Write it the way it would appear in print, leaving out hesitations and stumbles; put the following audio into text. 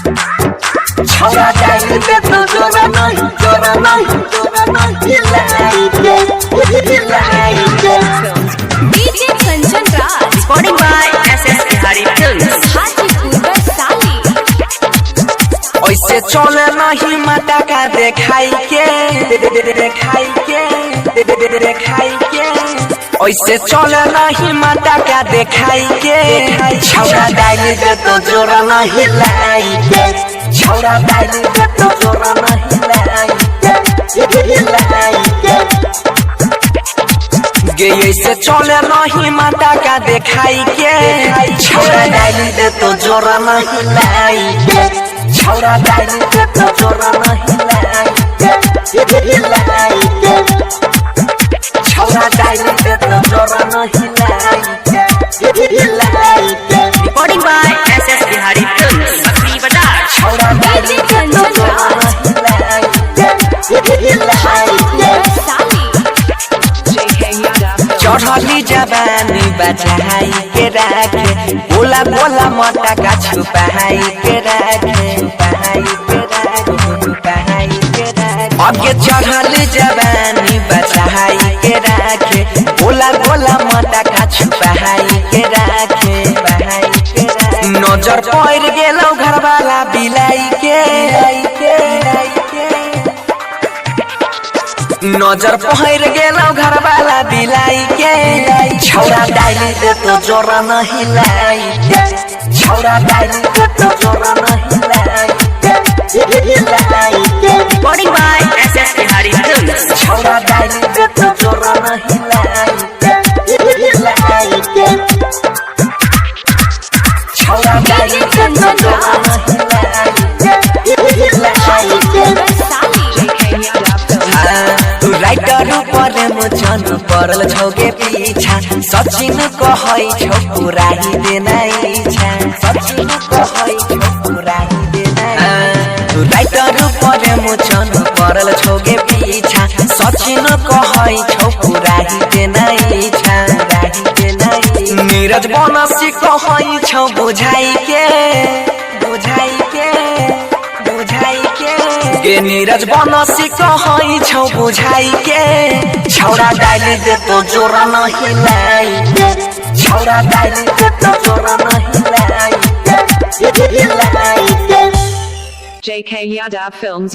छौड़ा डाली दे तो जोरा नहीं, जोरा नहीं, जोरा नहीं हिलाई के, हिलाई के। DJ Kanchan Raj Recording by SS Bihari Films. Hajipur Vaishali. ऐसे चले नहीं माता का देखाई के, देखाई के, देखाई के। ऐसे चले नहीं माता का देखाई के, छौड़ा डाली दे तो जोरा नहीं लाई के, छौड़ा डाली दे तो जोरा नहीं लाई के, लाई के। गे ऐसे चले नहीं माता का देखाई के, छौड़ा डाली दे तो जोरा नहीं लाई के, छौड़ा डाली दे तो जोरा नहीं लाई के, लाई के। छौड़ा डाली दे तो जोरा नहीं लाई के, लाई के। Recording by SS Bihari Films. Sakri Bazaar. छौड़ा डाली DJ दे तो कंचन जोरा राज नहीं लाई के, लाई के। हाजीपुर वैशाली। चढ़ली जवानी बचाई के राखे, गोला गोला मटका छुपाई के राखे, छुपाई के राखे, छुपाई के राखे। अगे चढ़ली जवानी बचाई के राखे, गोला गोला मटका छुपाई के राखे, छुपाई के राखे। नजर पड़ गेलौ घरवाला बिलाई के, के, के। नजर पहिर गेलौ घरवाला बिलाई के, छौड़ा डाली दे तो जोरा नहीं लाई के, छौड़ा डाली दे तो जोरा नहीं लाई के, लाई के। Recording by SS Bihari Films. छौड़ा डाली दे तो जोरा नहीं लाई के, लाई के। छौड़ा डाली डीजे दे तो कंचन जोरा राज नहीं लाई के, लाई के। हाजीपुर वैशाली। तू राइटर पर मुचन परल छौगे पीछा, सचिन कहै छौ पुराही देनाइ इच्छा, सचिन कहै छौ पुराही देनाइ। तू राइटर पर मुचन परल छौगे पीछा, सचिन कहै छौ पुराही देनाइ इच्छा, पुराही देनाइ। नीरज बनसी कहै छौ बुझाइ के, बुझाइ के, बुझाइ के। गे नीरज बनसी कहै छौ बुझाइ के, छौड़ा डाली दे तो जोरा नहीं लाई के, छौड़ा डाली दे तो जोरा नहीं लाई के, लाई के। JK Yadav Films.